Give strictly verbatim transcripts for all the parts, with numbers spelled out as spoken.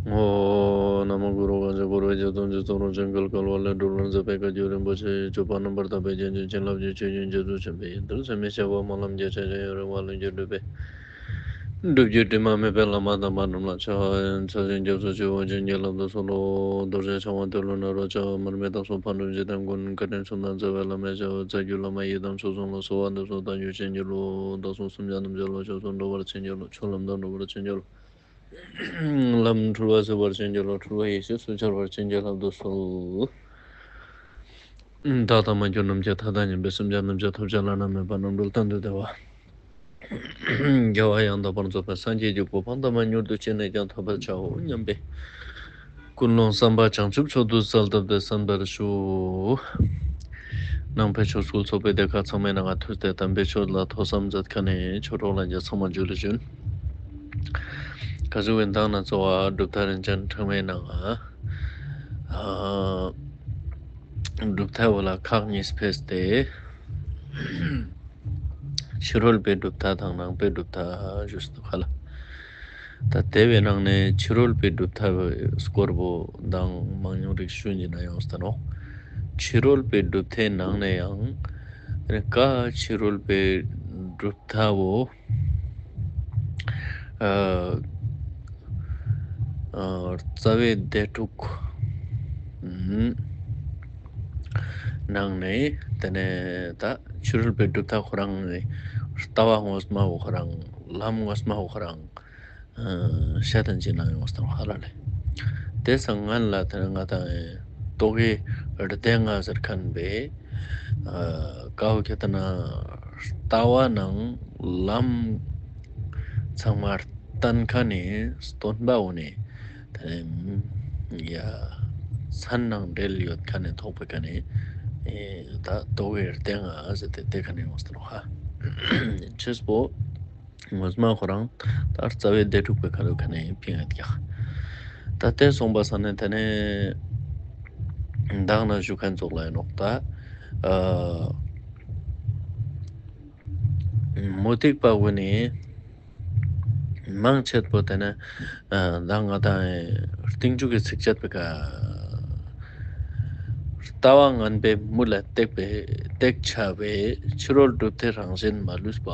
ཨོཾ། ན་མོ་གུ་རུ། གང་ཞིག་འཁོར་བའི་རྒྱ་མཚོ་འཇིག་ཚོགས་རང་བྱུང་གལ་དཀའ་བ་ལས་སྒྲོལ་བར་མཛད་པའི་བཀའ་བརྒྱུད་རིན་པོ་ཆེ། སྤྱོད་པ་རྣམ་པར་དག་པའི་རྒྱན་ཅན་བྱིན་རླབས་ཀྱི་ཆུ་རྒྱུན་རྒྱ་མཚོ་ཆེན་པོའི་ཡོན་ཏན་ཟད་མི་ཤེས་པ་སྨོན་ལམ་རྒྱ་ཆེ་ཞིང་རིང་བ་ལྷུན་གྱིས་གྲུབ་པའི་སྒྲུབ་བརྒྱུད་དྲི་མ་མེད་པའི་བླ་མ་དམ་པ་རྣམས་ལ་ཕྱག་འཚལ་ཞིང་སྐྱབས་སུ་མཆིའོ། བྱིན་གྱིས་བརླབ་ཏུ་གསོལ་ལོ། རྡོ་རྗེ་འཆང་དབང་ཏེ་ལོ་ནཱ་རོ་ཅོ། མར་མི་དྭགས་པོ་ཕག་གྲུ་འཇིག་རྟེན་མགོན། བཀའ་དྲིན་གསུམ་དང་མཛད་པའི་བླ་མའི་ཞབས། རྩ་བརྒྱུད་བླ་མ་ཡི་དམ་མཆོག་གསུམ་ལ། གསོལ་བ་འདེབས་སོ་བདག་རྒྱུད་བྱིན་གྱིས་རློབས། བདག་སོགས་སེམས་ཅན་ཐམས་ཅད་བློ་ཆོས་སུ་འགྲོ་བར་བྱིན་གྱིས་རློབས། ཆོས་ལམ་དུ་འགྲོ་བར་བྱིན་གྱིས་རློབས། ལམ་འཁྲུལ་བ་སེལ་བར་བྱིན་གྱིས་རློབས། འཁྲུལ་བ་ཡེ་ཤེས་སུ་འཆར་བར་བྱིན་གྱིས་བརླབ་ཏུ་གསོལ། བདག་དང་མ་གྱུར་ནམ་མཁའི་མཐའ་དང་མཉམ་པའི་སེམས་ཅན་ཐམས་ཅད་ཐོབ་བྱ་བླ་ན་མེད་པ་རྣམ་གྲོལ་གཏན་དུ་བདེ་བ། རྒྱལ་བ་ཡང་དག་པར་རྫོགས་པའི་སངས་རྒྱས་ཀྱི་གོ་འཕང་དམ་པ་མྱུར་དུ་ཅི་ནས་ཀྱང་ཐོབ་པར་བྱའོ་སྙམ་པའི་ཀུན་སློང་བསམ་པ་བྱང་ཆུབ་མཆོག་ཏུ་གསལ་བཏབ་སྟེ་གསན་པར་ཞུ། ནང་པའི་ཆོས་སྐུལ་ཚོགས་པའི་སྡེ་ཁག་ཚང་མའི་ནང་ང་ཐུགས་ཏེ་དམ་པའི་ཆོས་ལ་ཐོས་བསམ་མཛད་མཁན་ནི་ཆོས་གྲོགས་ལྷན་རྒྱས་ཚང་མ་ཇུ་ལེ་ཞུན། ཀ་ཟུག་ཡིན་དང་ན་ཚོ་བ་གྲུབ་མཐའ་རིན་ཆེན་ཕྲེང་བའི་ནང་ང་ཨ་གྲུབ་མཐའ་བོ་ལ་ཁག་གཉིས་ཕེས་ཏེ། ཕྱི་རོལ་པའི་གྲུབ་མཐའ་དང་ནང་པའི་གྲུབ་མཐའ་ཞུས་འདུག་ག་ལེ། ད་དེ་བའི་ནང་ནས་ཕྱི་རོལ་པའི་གྲུབ་མཐའ་བོའི་སྐོར་བོ་དང་མང་ཉུང་རིགས་ཞུ་ཡིན་ན་ཡོངས་ཏེ་ནོག། ཕྱི་རོལ་པའི་གྲུབ་མཐའི་ནང་ནས་ཡང་ཀ་ཕྱི་རོལ་པའི་གྲུབ་མཐའ་བོ་ཨ་ཨ་རྩ་བའི་སྡེ་དྲུག་ནང་ནས་དེ་ནས་ད་ཕྱི་རོལ་པའི་གྲུབ་མཐའ་ཁོ་རང་ནི་ལྟ་བ་ངོ་མ་བོ་ཁོ་རང་ལམ་ངོ་མ་བོ་ཁོ་རང་ཤ་དང་ཅི་ནང་ཡོངས་དང་ཧ་ལ་ལེ། དེ་སང་ང་ལ་དེ་ནས་ང་དང་རྟོག་གེ་སྡེ་ལྔ་ཟེར་མཁན་པའི་ཀའོ་ཁེ་ཏ་ན་ལྟ་བ་ནང་ལམ་ཚང་མ་བསྟན་མཁན་ནི་སྟོན་པ་འོ་ནི་དེ་ནས་ཡ་མཚན་ནང་འབྲེལ་ཡོད་མཁན་ནི་ཐོག་པའི་མཁན་ནི་ད་རྟོག་གེ་སྡེ་ལྔ་ཟེར་ཏེ་དེ་མཁན་ནི་ཡོངས་དང་ཧ་ཆེས་པོ། ངོ་མ་ཁོ་རང་ད་རྩ་བའི་སྡེ་དྲུག་པའི་ཁ་ལོ་ཁ་ནས་ཕིང་ཡོད་ཀྱག། ད་དེ་སོང་པ་ས་ནས་དེ་ནས་མདང་ན་ཞུ་མཁན་ཙོགས་ལ་ཡིན་ནོག་ད། ཨ་མུ་སྟེགས་པ་བོ་ནི་མང་ཆེད་པོ་དེ་ནས་ཨ་ད་ང་དང་རྟིང་མཇུག་གི་ཚིགས་བཅད་པའི་ཀ་ལྟ་བ་ངན་པའི་མུ་ལ་བཏེགས་པའི་བཏེགས་བྱ་བའི་ཕྱི་རོལ་གྲུབ་མཐའི་རང་བཞིན་མ་ལུས་པ།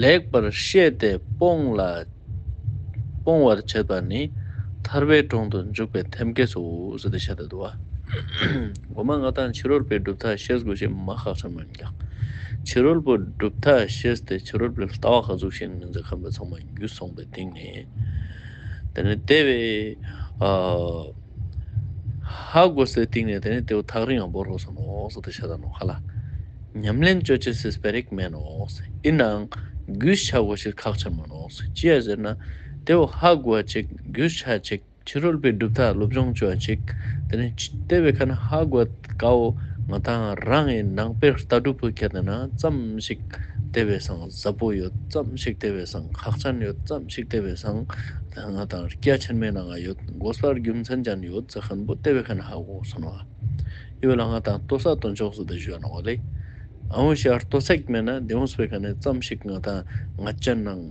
ལེགས་པར་ཤེས་ཏེ་སྤོང་ལ་སྤོང་བར་བྱེད་པ་ནི་ཐར་པའི་གྲོང་དུ་འཇུག་པའི་ཐེམ་སྐས་སོ་ཟེར་ཏེ་བཤད་དེ་འདུག་བ། ངོ་མ་ང་དང་ཕྱི་རོལ་པའི་གྲུབ་མཐའ་ཤེས་དགོས་ཤེས་མ་ཁག་ཆེན་མོ་ཡིན་ཀྱག། ཕྱི་རོལ་པོ་གྲུབ་མཐའ་ཤེས་ཏེ་ཕྱི་རོལ་པོའི་ལྟ་བ་ག་ཟུག་ཤེས་ནི་ཟེར་མཁན་པོ་ཚང་མ་རྒྱུས་སོང་པའི་སྟེང་ནས། དེ་ནས་དེ་བས་ཨ་ཧ་གོ་སའི་སྟེང་ནས་དེ་ནས་དེ་བོ་ཐག་རིང་ང་བོར་དགོས་སོང་ནོག་ཟེར་ཏེ་བཤད་ད་ནོག་ཧ་ལ། ཉམས་ལེན་ཅོ་ཅེས་སི་སྤེ་ར་ཞིག་མེད་ནོག། ཡིན་ནའང་རྒྱུས་ཆ་དགོས་ཤེས་ཁག་ཆེན་མོ་ནོག། ཅི་ཡ་ཟེར་ན་དེ་བོ་ཧ་གོ་བ་ཅིག་རྒྱུས་ཆ་ཅིག་ཕྱི་རོལ་པའི་གྲུབ་མཐའ་སློབ་སྦྱོང་ཅོ་བ་ཅིག། དེ་ནས་དེ་བས་ཁ་ན་ཧ་གོ་བ་ཀ་བོ་ང་དང་རང་ངི་ནང་པའི་ལྟ་གྲུབ་པོ་ཁྱེར་ཏེ་ན་ཙམ་ཞིག་དེ་བས་སང་ཟབ་པོ་ཡོད། ཙམ་ཞིག་དེ་བས་སང་ཁག་ཅན་ཡོད། ཙམ་ཞིག་དེ་བས་སང་ང་དང་རྒྱ་ཆེན་མོའི་ནང་ང་ཡོད། དགོས་པར་རྒྱུ་མཚན་ཅན་ཡོད་ཟེར་མཁན་པོ་དེ་བས་ཁ་ན་ཧ་གོ་སོང་བ། ཡོད་ལ་ང་དང་ལྟོས་ས་ལྟོས་འཇོག་ཟེར་ཏེ་ཞུ་ཡ་ནོག་ལེ། ཨ་འོ་ཤར་ལྟོས་ས་ཞིག་མེད་ན་དེ་འོ་སྤེ་ཁ་ནས་ཙམ་ཞིག་ང་དང་ང་ཅན་ནང་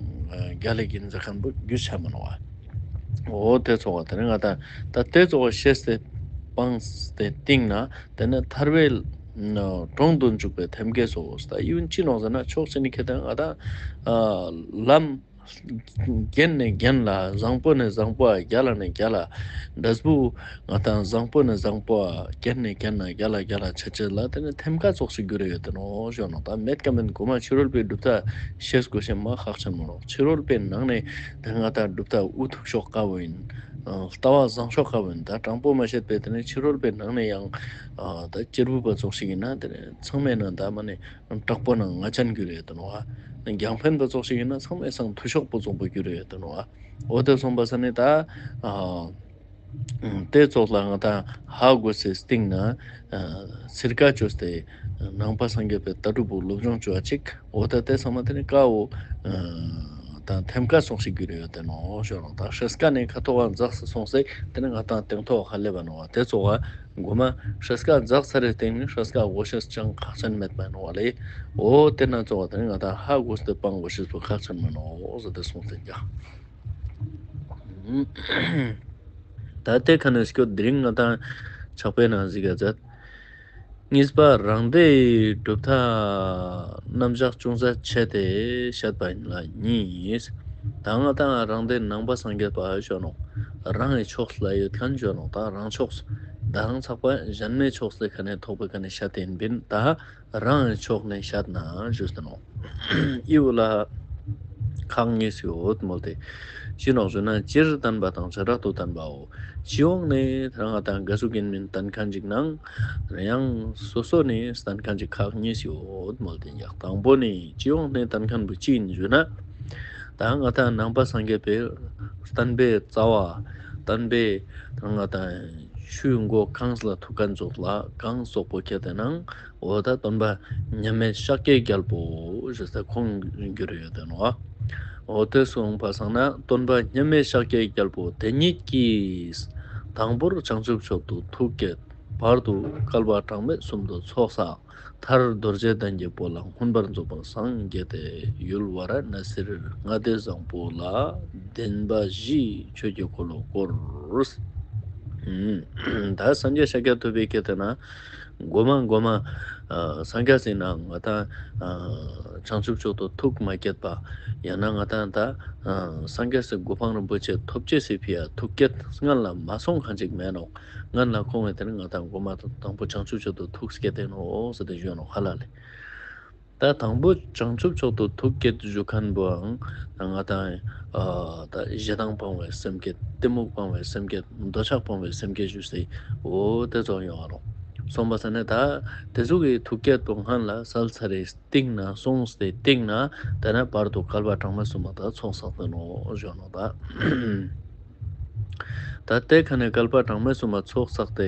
རྒྱ་ལེགས་ཡིན་ཟེར་མཁན་པོ་རྒྱུས་ཆ་མ་ནོག་བ། འོ་དེ་ཚོགས་པ་དེ་ནས་ང་དང་ད་དེ་ཚོགས་པ་ཤེས་ཏེ་སྤངས་ཏེ་སྟིང་ན་དེ་ནས་ཐར་པའི་གྲོང་དུ་འཇུག་པའི་ཐེམ་སྐས་སོ། ད་ཡིན་ཅི་ནོག་ཟེར་ན་ཕྱོགས་གཅིག་ནས་ཁྱེར་ཏེ་ང་དང་ཨ་ལམ་རྒྱན་ནས་རྒྱན་ལ་བཟང་པོ་ནས་བཟང་པོ་རྒྱལ་ལ་ནས་རྒྱལ་ལ་འབྲས་བུ་ང་དང་བཟང་པོ་ནས་བཟང་པོ་རྒྱན་ནས་རྒྱན་ལ་རྒྱལ་ལ་རྒྱལ་ལ་ཆ་ཆེ་ལ་དེ་ནས་ཐེམ་ཁ་ཙོགས་ཤིག་གྱུར་ཡོད་དེ་ནོག་ཞུ་ནོག། ད་མེད་ཀ་མེད་གོ་མ་ཕྱི་རོལ་པའི་གྲུབ་མཐའ་ཤེས་དགོས་ཤེས་མ་ཁག་ཆེན་མོ་ནོག། ཕྱི་རོལ་པའི་ནང་ནས་དེ་ང་དང་གྲུབ་མཐའ་འུ་ཐུག་ཤོག་ཀ་བོ་ཡིན། ལྟ་བ་བཟང་ཤོག་ཀ་བོ་ཡིན། ད་དྲང་པོ་མ་བཤད་པའི་དེ་ནས་ཕྱི་རོལ་པའི་ནང་ནས་ཡང་ད་གཅེར་བུ་པ་ཙོགས་ཤིག་ཡིན་ན་དེ་ནས་ཚང་མའི་ནང་ད་མ་ནས་དྲག་པོ་ནང་ང་ཅན་གྱུར་ཡོད་དེ་ནོག་བ། རྒྱང་འཕེན་པ་ཙོགས་ཤིག་ཡིན་ན་ཚང་མའི་སང་ཐུ་ཤོག་པོ་ཙོགས་པོ་གྱུར་ཡོད་དེ་ནོག་བ། འོ་དེ་སོང་པ་ས་ནས་ད་ཨ་དེ་ཙོགས་ལ་ང་དང་ཧ་གོ་སའི་སྟེང་ན་ཚིར་ཀ་བཅོས་ཏེ་ནང་པ་སངས་རྒྱས་པའི་ལྟ་གྲུབ་པོ་སློབ་སྦྱོང་བཅོ་བ་ཅིག། འོ་ད་དེ་ཚང་མ་དེ་ནི་ཀ་བོ་དང་ཐེམ་ཀ་སོང་ཞིག་གྱུར་ཡོད་དེ་ནོག་ཞུ་ནོག། ད་ཧྲེས་ཀ་ནས་ཁ་ཐོག་ག་འཛག་སེ་སོང་སེ་དེ་ནི་ང་དང་སྟེང་ཐོག་ག་སླེབས་པ་ནོག་བ། དེ་ཚོགས་ག་གོ་མ་ཧྲེས་ཀ་འཛག་ཚར་རེ་སྟེང་ནི་ཧྲེས་ཀ་གོ་ཤེས་ཅང་ཁག་ཆེན་མེད་པ་ནོག་བ་ལེ། འོ་དེ་ན་ཚོགས་ག་དེ་ནི་ང་དང་ཧ་གོ་སྟེ་སྤང་གོ་ཤེས་པོ་ཁག་ཆེན་མ་ནོག་ཟེར་ཏེ་སོང་སྟེ་ཀྱག། ད་དེ་ཁ་ནས་སྐྱོད་དེ་རིང་ང་དང་ཕྱག་དཔེ་ནང་གཟིགས་ཀ་མཛད། གཉིས་པ་རང་སྡེའི་གྲུབ་མཐའ་རྣམ་གཞག་ཅུང་ཟད་ཆེ་སྟེ་བཤད་པ་ཡིན་ལ་གཉིས། ད་ང་དང་རང་སྡེ་ནང་པ་སངས་རྒྱས་པ་ཞུ་ནོག། རང་གི་ཕྱོགས་ལ་ཡོད་མཁན་ཞུ་ནོག། ད་རང་ཕྱོགས། ད་རང་ཚག་པ་གཞན་མའི་ཕྱོགས་ལ་ཁ་ནས་ཐོག་པའི་ཁ་ནས་བཤད་དེ་ཡིན་པིན། ད་རང་གི་ཕྱོགས་ནས་བཤད་ན་ཞུས་ཏེ་ནོག། ཨི་བོ་ལ་ཁག་གཉིས་ཡོད་མོལ་ཏེ། ཅི་ནོག་ཞུ་ན་སྤྱིར་བསྟན་པ་དང་བྱེ་བྲག་ཏུ་བསྟན་པའོ། སྤྱི་ཡོངས་ནས་རང་ང་དང་ག་ཟུག་ཡིན་མིན་བསྟན་མཁན་ཅིག་ནང་ཡང་སོ་སོ་ནས་བསྟན་མཁན་ཅིག་ཁག་གཉིས་ཡོད་མོལ་ཏེ་ཡག། དང་པོ་ནི་སྤྱི་ཡོངས་ནས་བསྟན་མཁན་བོ་ཅི་ཡིན་ཞུ་ན། ད་ང་དང་ནང་པ་སངས་རྒྱས་པའི་བསྟན་པའི་རྩ་བ། བསྟན་པའི་ང་དང་ཆོས་མགོ་གང་ལ་ཐུག་མཁན་ཙོགས་ལ་གང་ཙོགས་པོ་ཁྱེར་ཏེ་ནང་འོ་ད་སྟོན་པ་མཉམ་མེད་ཤཱཀྱའི་རྒྱལ་པོ་ཞེས་ཏེ་ཁོང་གྱུར་ཡོད་དེ་ནོག། འོ་དེ་སོང་པ་སང་ན་སྟོན་པ་མཉམ་མེད་ཤཱཀྱའི་རྒྱལ་པོ་དེ་ཉིད་ཀྱིས། དང་པོར་བྱང་ཆུབ་མཆོག་ཏུ་ཐུགས་བསྐྱེད། བར་དུ་བསྐལ་པ་གྲངས་མེད་གསུམ་དུ་ཚོགས་བསགས། མཐར་རྡོ་རྗེ་གདན་གྱི་སྤོ་ལ་མངོན་པར་རྫོགས་པར་སངས་རྒྱས་ཏེ། ཡུལ་ཝཱ་ར་ཎ་སིར་ལྔ་སྡེ་བཟང་པོ་ལ་བདེན་པ་བཞིའི་ཆོས་ཀྱི་འཁོར་ལོ་བསྐོར། ད་སངས་རྒྱས་ཤཱཀྱ་ཐུབ་པའི་སྐད་དེ་ན། མགོ་མ་མགོ་མ། ཨ་སངས་རྒྱས་སི་ནང་ང་དང་ཨ་བྱང་ཆུབ་མཆོག་ཏུ་ཐུགས་མ་བསྐྱེད་པ། ཡང་ན་ང་དང་ད་ཨ་སངས་རྒྱས་སི་གོ་འཕང་རིན་པོ་ཆེ་ཐོབ་ཅེས་སི་ཕི་ཡ་ཐུགས་བསྐྱེད་སྔན་ལ་མ་སོང་མཁན་ཅིག་མེད་ནོག། སྔན་ལ་ཁོང་ངི་དེ་ནི་ང་དང་མགོ་མ་དང་དང་པོ་བྱང་ཆུབ་མཆོག་ཏུ་ཐུགས་བསྐྱེད་དེ་ནོག་ཟེར་ཏེ་ཞུ་ནོག་ཧ་ལ་ལེ། ད་དང་པོ་བྱང་ཆུབ་མཆོག་ཏུ་ཐུགས་བསྐྱེད་ཞུ་མཁན་བོའང་ང་དང་ཨ་ད་ཞེ་སྡང་སྤང་བའི་སེམས་བསྐྱེད། གཏི་མུག་སྤང་བའི་སེམས་བསྐྱེད། འདོད་ཆགས་སྤང་བའི་སེམས་བསྐྱེད་ཞུས་ཏེ་འོ་དེ་ཙོགས་ཡོང་བ་ནོག། སོང་པ་ས་ནས་ད་དེ་ཟུག་གི་ཐུགས་བསྐྱེད་པོ་སྔན་ལ་སལ་ཚར་རེ་སྟིང་ན་སོང་སྟེ་སྟིང་ན་དེ་ནས་བར་དུ་བསྐལ་པ་གྲངས་མེད་གསུམ་མ་ད་ཚོགས་བསགས་ཏེ་ནོག་ཞུ་ནོག་ད། ད་དེ་ཁ་ནས་བསྐལ་པ་གྲངས་མེད་གསུམ་མ་ཚོགས་བསགས་ཏེ་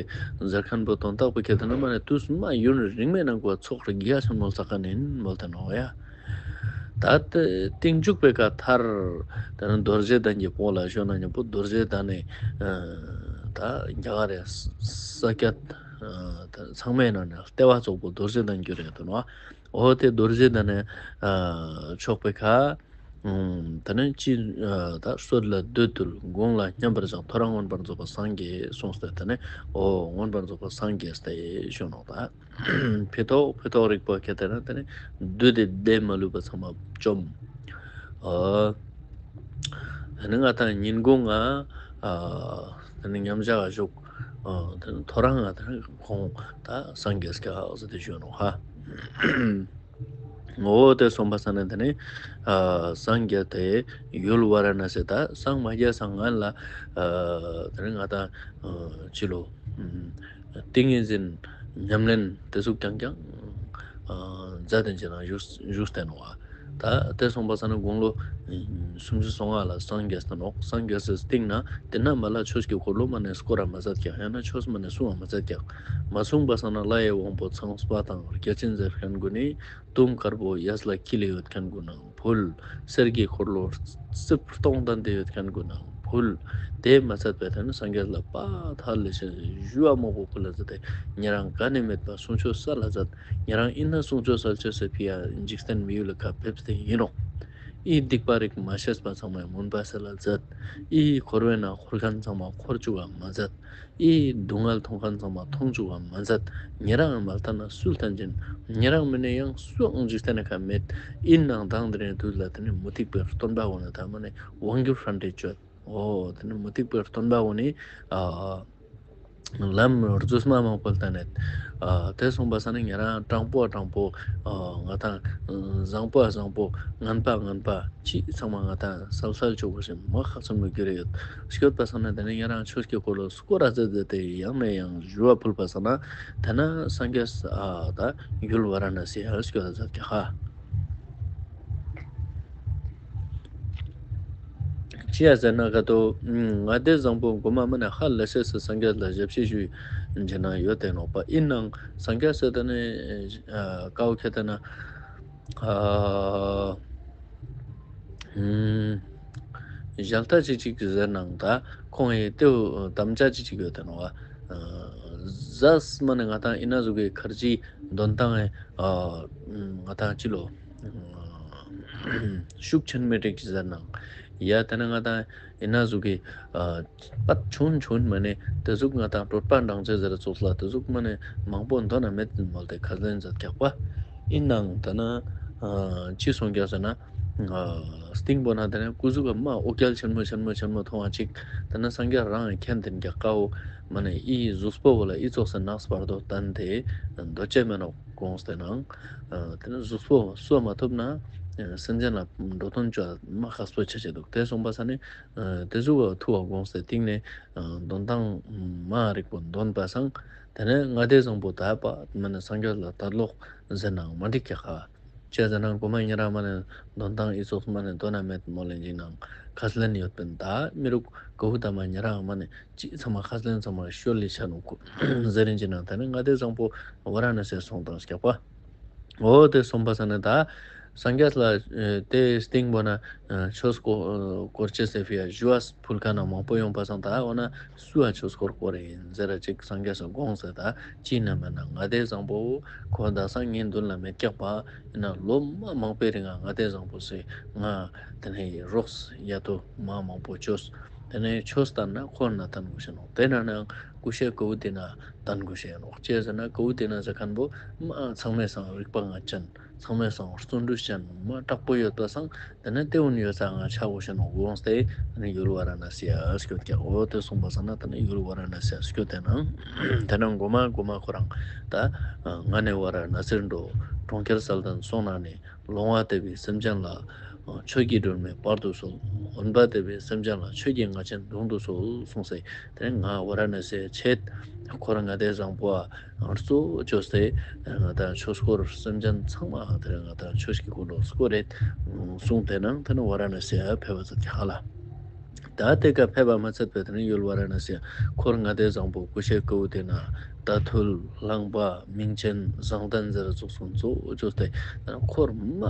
ཟེར་མཁན་པོ་དོན་དག་པོ་ཁྱེད་དེ་ན་མ་ནས་དུས་མ་ཡུན་རིང་མའི་ནང་གོ་ཚོགས་རིགས་རྒྱ་ཆེན་མོ་བསགས་མཁན་ཡིན་མོལ་ཏེ་ནོག་ཡ། ད་དེ་སྟིང་མཇུག་པའི་ཀ་མཐར་དེ་ནས་རྡོ་རྗེ་གདན་གྱི་སྤོ་ལ་ཞུ་ན་མཉམ་པོ་རྡོ་རྗེ་གདན་ནི་ད་རྒྱ་གར་རི་ས་སྐྱ་ཚང་མའི་ནང་ནས་ལྟེ་བ་ཙོགས་པོ་རྡོ་རྗེ་གདན་གྱུར་ཡོད་དེ་ནོག། འོ་དེ་རྡོ་རྗེ་གདན་ནས་ཕྱོགས་པའི་ཁ། ཨུམ། དེ་ནས་ཅི། ཨ་ད་སྲོད་ལ་བདུད་བཏུལ། དགོངས་ལ་མཉམ་པར་བཞག། ཐོ་རངས་མངོན་པར་རྫོགས་པར་སངས་རྒྱས་གསུངས་ཏེ་དེ་ནས་འོ་མངོན་པར་རྫོགས་པར་སངས་རྒྱས་ཏེ་ཞུ་ནོག་ད། ཕི་ཏོག་ཕི་ཏོག་རིག་པ་ཁྱེད་དེ་ན་དེ་ནས་བདུད་དེ་བདེ་མ་ལུས་པ་ཚང་མ་བཅོམ། ཨ་དེ་ནས་ང་དང་ཉིན་གུང་ང་ཨ་དེ་ནས་མཉམ་བཞག་བཞུགས། ཨ་དེ་ནས་ཐོ་རངས་ང་དེ་ནས་ཁོང་ད་སངས་རྒྱས་ཀྱག་ཟེར་ཏེ་ཞུ་ནོག་ཧ། འོ་དེ་སོང་པ་ས་ནས་དེ་ནས་ཨ་སངས་རྒྱས་ཏེ་ཡུལ་ཝཱ་ར་ཎ་སི་ད་སངས་མ་རྒྱས་སང་སྔན་ལ་ཨ་དེ་ནས་ང་དང་ཨ་ཅི་ལོ་ཨུམ་ཏིང་ངེ་འཛིན་ཉམས་ལེན་དེ་ཟུག་རྐྱང་རྐྱང་ཨ་མཛད་དེ་ཅི་ན་བཞུགས་བཞུགས་ཏེ་ནོག་ཨ། ད་དེ་སོང་པ་ས་ནས་དགུང་ལོ་ཨུམ་སུམ་ཅུ་སོ་ལྔ་ལ་སངས་རྒྱས་ཏེ་ནོག། སངས་རྒྱས་སི་སྟིང་ན་དེ་ན་མ་ལ་ཆོས་ཀྱི་འཁོར་ལོ་མ་ནས་བསྐོར་ར་མ་མཛད་ཀྱག། ཡང་ན་ཆོས་མ་ནས་གསུང་བ་མ་མཛད་ཀྱག། མ་གསུངས་པ་ས་ན་ལྷ་ཡི་དབང་པོ་ཚངས་པ་དང་བརྒྱ་བྱིན་ཟེར་མཁན་གུན་ནི་དུང་དཀར་པོ་གཡས་ལ་འཁྱིལ་ལེ་ཡོད་མཁན་གུན་ནང་ཕུལ། གསེར་གྱི་འཁོར་ལོ་རྩིབས་སྟོང་ལྡན་ཏེ་ཡོད་མཁན་གུན་ནང་ཕུལ། དེ་མ་ཚད་པའི་དེ་ནས་སངས་རྒྱས་ལ་དཔའ་ཐལ་ལེ་ཞེས་ཞུ་བ་མང་པོ་ཕུལ་ལ་མཛད་དེ་ཉེ་རང་ག་ནས་མེད་པ་གསུང་ཆོས་སལ་ལ་མཛད། ཉེ་རང་ཨིན་ན་གསུང་ཆོས་སལ་ཆོས་སི་ཕི་ཡ་འཇིག་རྟེན་མི་ཡུལ་ལ་ཁ་ཕེབས་ཏེ་ཡིན་ནོག། ཨི་སྡིག་པ་རིགས་མ་ཤེས་པ་ཚང་མའི་མུན་པ་སེལ་ལ་མཛད། ཨི་འཁོར་བའི་ནང་འཁོར་མཁན་ཚང་མ་འཁོར་བཅུག་ག་མ་མཛད། ཨི་སྡུག་བསྔལ་མཐོང་མཁན་ཚང་མ་མཐོང་བཅུག་ག་མ་མཛད། ཉེ་རང་མ་ལྟ་ན་སུ་ལྟ་འཇིན། ཉེ་རང་མིན་ན་ཡང་སུའང་འཇིག་རྟེན་ནི་ཁ་མེད། ཨིན་ནང་དང་དེ་རིང་དུས་ལ་དེ་ནི་མུ་སྟེགས་པའི་སྟོན་པ་གུན་ནི་ད་མ་ནི་དབང་སྒྱུར་ཧྲན་ཏེ་བཅོས། འོ་དེ་ནི་མུ་སྟེགས་པའི་སྟོན་པ་གུན་ནི་ཨ་ལམ་རྫུས་མ་མང་པོ་ལྟ་ནས། ཨ་དེ་སོང་པ་ས་ནི་ཉེ་རང་དྲང་པོ་དྲང་པོ། ཨ་ང་དང་བཟང་པོ་བཟང་པོ། ངན་པ་ངན་པ། ཅི་ཚང་མ་ང་དང་སལ་སལ་ཆོག་པོ་ཞིག་མ་ཁག་ཆེན་མོ་གྱུར་ཡོད། སྐྱོད་པ་ས་ན་དེ་ནས་ཉེ་རང་ཆོས་ཀྱི་འཁོར་ལོ་སྐོར་ར་མཛད་མཛད་དེ་ཡང་ནས་ཡང་ཞུ་བ་ཕུལ་པ་ས་ན་དེ་ན་སངས་རྒྱས་ཨ་ད་ཡུལ་ཝཱ་ར་ཎ་སི་ཡ་སྐྱོད་ད་མཛད་ཀྱག་ཧ། ཅི་ཡ་ཟེར་ན་ག་ཏོ། ལྔ་སྡེ་བཟང་པོ་མགོ་མ་མ་ནས་ཧ་ལས་སེ་སེ་སངས་རྒྱས་ལ་ཞབས་ཕྱི་ཞུ་ཡིན་ན་ཡོད་དེ་ནོག་པ། ཨིན་ནང་སངས་རྒྱས་སེ་དེ་ནས་ཨ་ཀའོ་ཁེ་དེ་ན་ཨ་ཨུམ་ཞལ་ལྟ་ཅིག་ཅིག་ཟེར་ནང་ད་ཁོང་ཡི་ཏེའུ་དམ་བཅའ་ཅིག་ཅིག་ཡོད་དེ་ནོག་པ། ཨ་ཟས་མ་ནས་ང་དང་ཨིན་ན་ཟུག་གི་ཁར་ཅི་དོན་ཏང་ཨ་ང་དང་ཅི་ལོ། ཤུགས་ཆེན་མེ་དྲེག་ཅི་ཟེར་ནང་ ཡ་ཏེ་ནེ་ང་དང་ཨིན་ན་ཟུག་གི་ཨ་པད་ཆུན་ཆུན་མ་ནེ་ཏེ་ཟུག་ང་དང་གྲོད་པ་འགྲངས་ཅེས་ཟེར་ཙོགས་ལ་ཏེ་ཟུག་མ་ནེ་མང་པོ་དོན་ན་མེད་མོལ་ཏེ་ཁས་ལེན་མཛད་ཀྱག་པ། ཨིན་ནའང་ཏེ་ནེ་ཨ་ཅི་སོང་ཀྱག་ཟེར་ན་ཨ་སྟིང་པོ་ན་ཏེ་ནེ་སྐུ་གཟུགས་ཀ་མ་འོ་སྐལ་ཆེན་མོ་ཆེན་མོ་ཆེན་མོ་ཐོང་བ་ཅིག་ཏེ་ནེ་སངས་རྒྱས་རང་མཁྱེན་ཏེ་ཀྱག་ཀ་བོ་མ་ནེ་འི་གཟུགས་པོ་བོ་ལ་འི་ཙོགས་སེ་ནགས་བར་དོ་བསྟན་ཏེ་འདོད་ཅེས་མེད་ནོག་དགོངས་ཏེ་ནང་ཨ་ཏེ་ནེ་གཟུགས་པོ་གསོ་མ་ཐུབ་ན་ཨ་སེམས་ཅན་ལ་འགྲོ་དོན་ཅོ་མ་ཁག་པོ་ཆ་ཅེས་དུག། ཏེ་སོང་པ་ས་ནེ་ཨ་ཏེ་ཟུག་ག་ཐུ་བ་དགོངས་ཏེ་སྟིང་ནེ་ཨ་དོན་ཐང་མ་རིག་པོ་འདོན་པ་སང་ཏེ་ནེ་ལྔ་སྡེ་བཟང་པོ་ད་པ་མ་ནེ་སངས་རྒྱས་ལ་ད་ལོག་ཟེར་ནའང་མ་འགྲིག་ཀྱག་ཧ། ཅི་ཟེར་ན་གོ་མ་ཉེ་རང་མ་ནེ་དོན་ཐང་འི་ཙོགས་མ་ནེ་དོན་ན་མེད་མོལ་ལེན་ཅིག་ནང་ཁས་ལེན་ཡོད་པིན། ད་མི་རུག་ཀ་བོ་ད་མ་ཉེ་རང་མ་ནེ་ཅི་ཚང་མ་ཁས་ལེན་ཚང་མ་ཤོལ་ལི་ཆ་ནོག་ཟེར་རིན་ཅིག་ནང་ཏེ་ནེ་ལྔ་སྡེ་བཟང་པོ་ཝ་ར་ཎ་སི་སོང་དང་ཀྱག་པ། འོ་ཏེ་སོང་པ་ས་ནེ་ད་སངས་རྒྱས་ལ་ཨ་ཏེ་སྟིང་པོ་ན་ཨ་ཆོས་སྐོར་ཨ་སྐོར་ཅེས་སི་ཕི་ཡ་ཞུ་བ་ཕུལ་ཁན་ན་མང་པོ་ཡོང་པ་སང་ད་འོ་ན་སུའ་ཆོས་སྐོར་སྐོར་ཨིན་ཟེར་ར་ཅིག་སངས་རྒྱས་སི་དགོངས་ཏེ་ད་ཅི་ན་མེད་ན་ལྔ་སྡེ་བཟང་པོ་ཁོ་ད་སང་ངའི་མདུན་ལ་མེད་ཀྱག་པ། ཨིན་ན་ལོ་མ་མང་པོའི་རིང་ང་ལྔ་སྡེ་བཟང་པོ་སི་ང་ཏེ་ནེ་རོགས་ཡ་ཏོ་མ་མང་པོ་ཅོས། ཏེ་ནེ་ཆོས་སྟན་ན་ཁོ་ན་སྟན་དགོས་ཤེས་ནོག། ཏེ་ན་ནའང་ཀུ་ཤའི་ཀ་བོ་ཏེ་ན་སྟན་དགོས་ཤེས་ནོག། ཅི་ཟེར་ན་ཀ་བོ་ཏེ་ན་ཟེར་ཁན་བོ་མ་ཚང་མའི་སང་རིག་པ་ང་ཅན། ཚང་མའི་སང་བརྩོན་འགྲུས་ཅན་མ་དྲག་པོ་ཡོད་པ་སང་ཏེ་ནེ་ཏེ་བོ་ཡོད་ས་ང་ཆ་དགོས་ཤེས་ནོག་དགོངས་ཏེ་ཏེ་ནེ་ཡུལ་ཝ་ར་ཎ་སི་ཡ་སྐྱོད་ཀྱག། འོ་ཏེ་སོང་པ་ས་ན་ཏེ་ནེ་ཡུལ་ཝ་ར་ཎ་སི་ཡ་སྐྱོད་དེ་ནང་ཏེ་ནེ་གོ་མ་གོ་མ་ཁོ་རང་ད་ང་ནི་ཝ་ར་ཎ་སིར་འགྲོ། གྲོང་ཁྱེར་གསལ་ལྡན་སོང་ན་ནི། ལོང་བ་དེ་བས་སེམས་ཅན་ལ། ཆོས་ཀྱི་སྒྲོན་མེ་སྤར་དུ་གསོལ། འོན་པ་དེ་བས་སེམས་ཅན་ལ། ཆོས་ཀྱི་རྔ་ཆེན་བརྡུང་དུ་གསོལ། གསུངས་སེ། དེ་ནས་ང་ཝ་ར་ཎ་སིའི་ཆེད་འཁོར་ལྔ་སྡེ་བཟང་པོ་ཨ་གཙོ་བོ་བཅོས་ཏེ། ང་དང་ཆོས་སྐོར་སེམས་ཅན་ཚང་མ་དེ་ང་དང་ཆོས་ཀྱི་འཁོར་ལོ་བསྐོར་རེད། གསུངས་ཏེ་ནང་དེ་ནས་ཝ་ར་ཎ་སིའི་ཕེབས་པ་ཚར་ཀྱག་ཧ་ལ། ད་དེ་ཀ་ཕེབས་པ་མ་ཚད་པའི་དེ་ནས་ཡུལ་ཝ་ར་ཎ་སི་འཁོར་ལྔ་སྡེ་བཟང་པོ་ཀུ་ཤའི་ཀ་བོ་དེ་ན་ད་ཐུལ་རླངས་པ་མིང་ཆེན་བཟང་ལྡན་ཟེར་ཙོགས་སོང་གཙོ་བོ་བཅོས་ཏེ་འཁོར་མ་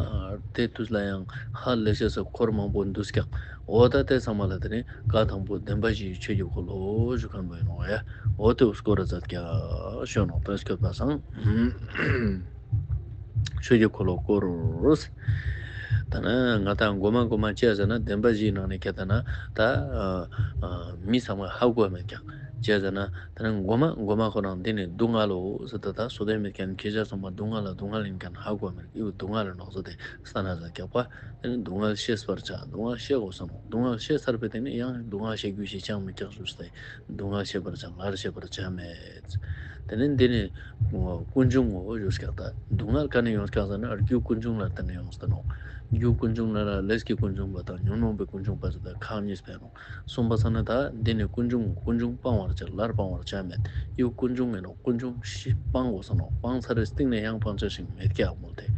དེ་དུས་ལ་ཡང་ཧ་ལས་ཤེས་སུ་འཁོར་མང་པོ་འདུས་ཀྱག། འོ་ད་དེ་ཚང་མ་ལ་དེ་ནས་བཀའ་དང་པོ་བདེན་པ་བཞིའི་ཆོས་ཀྱི་འཁོར་ལོ་ཞུ་མཁན་པོ་ཡིན་ནོག་ཡ། འོ་དེ་བསྐོར་ར་མཛད་ཀྱག་ཞུ་ནོག། དོན་སྐྱོད་པ་སང་། ཆོས་ཀྱི་འཁོར་ལོ་བསྐོར། ད་ནི་ང་དང་མགོ་མ་མགོ་མ་ཅི་ཟེར་ན་བདེན་པ་བཞིའི་ནང་ནས་ཁྱེད་ད་ན་ད་མི་ཚང་མ་ཧ་གོ་མེད་ཀྱག། ཅི་ཟེར་ན་ད་ནི་མགོ་མ་མགོ་མ་ཁོ་རང་འདི་ནི་སྡུག་བསྔལ་ལོ་ཟེར་ད་ད་སོ་དེ་མེད་མཁན་ཁྱེད་ཅག་ཚང་མ་སྡུག་བསྔལ་ལ་སྡུག་བསྔལ་ཡིན་མཁན་ཧ་གོ་མེད་ཀྱག། ཡོ་སྡུག་བསྔལ་ནོག་ཟེར་ཏེ་སྟན་ན་ཟེར་ཀྱག་པ། དེ་ནི་སྡུག་བསྔལ་ཤེས་པར་བྱ། སྡུག་བསྔལ་ཤེས་དགོས་སོང་ནོག། སྡུག་བསྔལ་ཤེས་ཚར་བའི་དེ་ནི་ཡང་སྡུག་བསྔལ་ཤེས་རྒྱུ་ཞིག་ཅང་མེད་ཀྱག་ཞུས་ཏེ། སྡུག་བསྔལ་ཤེས་པར་བྱ། སླར་ཤེས་པར་བྱ་མེད། དེ་ནས་འདི་ནི་ཀུན་འབྱུང་ངོ་བོ་ཡོད་ཀྱག། ད་སྡུག་བསྔལ་ག་ནས་ཡོང་ཀྱག་ཟེར་ན་རྒྱུ་ཀུན་འབྱུང་ལ་བརྟེན་ནས་ཡོང་སྟེ་ནོག། རྒྱུ་ཀུན་འབྱུང་ལ་ལས་ཀྱི་ཀུན་འབྱུང་པ་དང་ཉོན་མོངས་པའི་ཀུན་འབྱུང་པ་ཟེར་ཏེ་ཁག་གཉིས་ཕེ་ནོག། གསུངས་པ་ས་ན་ད་འདི་ནི་ཀུན་འབྱུང་། ཀུན་འབྱུང་སྤང་བར་བྱ། སླར་སྤང་བར་བྱ་མེད། ཡོ་ཀུན་འབྱུང་ཡིན་ནོག། ཀུན་འབྱུང་ཤི་སྤང་དགོས་སོང་ནོག། སྤང་ཚར་རེ་སྟིང་ནས་ཡང་སྤང་བྱ་ཞིག་མེད་ཀྱག་མོལ་ཏེ།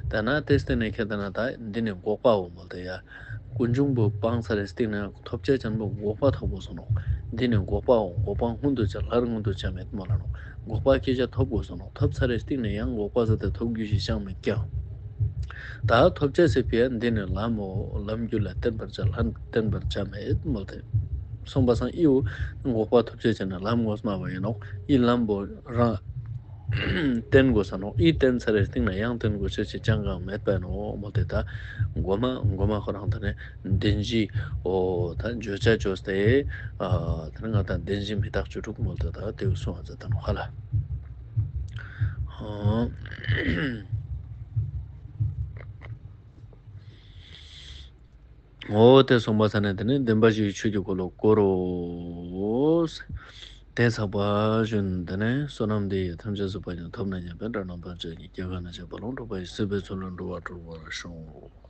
ད་ན་དེ་སྟེང་ནས་ཁྱེད་ད་ན་ད་འདི་ནི་འགོག་པའོ་མོལ་ཏེ་ཡ། ཀུན་འབྱུང་པོ་སྤང་ཚར་རེ་སྟིང་ནས་ཐོབ་བྱ་ཅན་པོ་འགོག་པ་ཐོབ་དགོས་སོང་ནོག། འདི་ནི་འགོག་པའོ། འགོག་པ་མངོན་དུ་བྱ། སླར་མངོན་དུ་བྱ་མེད་མོལ་ལ་ནོག། འགོག་པ་སྐྱེ་བྱ་ཐོབ་དགོས་སོང་ནོག། ཐོབ་ཚར་རེ་སྟིང་ནས་ཡང་འགོག་པ་ཟེར་ཏེ་ཐོབ་རྒྱུ་ཞིག་ཅང་མེད་ཀྱག། ད་ཐོབ་བྱ་ཟེར་ཕི་ཡ་འདི་ནི་ལམ་མོ། ལམ་རྒྱུད་ལ་བརྟེན་པར་བྱ། ལམ་བརྟེན་པར་བྱ་མེད་མོལ་ཏེ། གསུངས་པ་སང་ཨི་བོ་འགོག་པ་ཐོབ་བྱ་ཅན་ནི་ལམ་ངོ་མ་བོ་ཡིན་ནོག། ཨི་ལམ་བོ་རང་བརྟེན་དགོས་ས་ནོག། ཨི་བརྟེན་ཚར་རེ་སྟིང་ནས་ཡང་བརྟེན་དགོས་ཤེས་ཅི་ཅང་གང་མེད་པ་ནོག་མོལ་ཏེ། ད་མགོ་མ་མགོ་མ་ཁོ་རང་ད་ནི་བདེན་བཞི་འོ་ད་བརྗོད་བྱ་བཅོས་ཏེ་ཨ་ད་ནི་ང་དང་བདེན་བཞི་མི་རྟག་བཅུ་དྲུག་མོལ་ཏེ་ད་དེ་བོ་གསུངས་པ་མཛད་ད་ནོག་ཧ་ལ། འོ་དེ་གསུངས་པ་ས་ན་དེ་ནས་བདེན་པ་བཞིའི་ཆོས་ཀྱི་འཁོར་ལོ་བསྐོར་རོ། དེ་ཚགས་པ་བཞིན་དེ་ནས་བསོད་ནམས་འདི་ཡིས་ཐམས་ཅད་གཟིགས་པ་ཉིད། ཐོབ་ནས་ཉེས་པའི་དགྲ་རྣམས་ཕམ་བྱས་ནས། སྐྱེ་རྒ་ན་འཆིའི་རྦ་ཀློང་འཁྲུགས་པ་ཡི། སྲིད་པའི་མཚོ་ལས་འགྲོ་བ་སྒྲོལ་བར་ཤོག།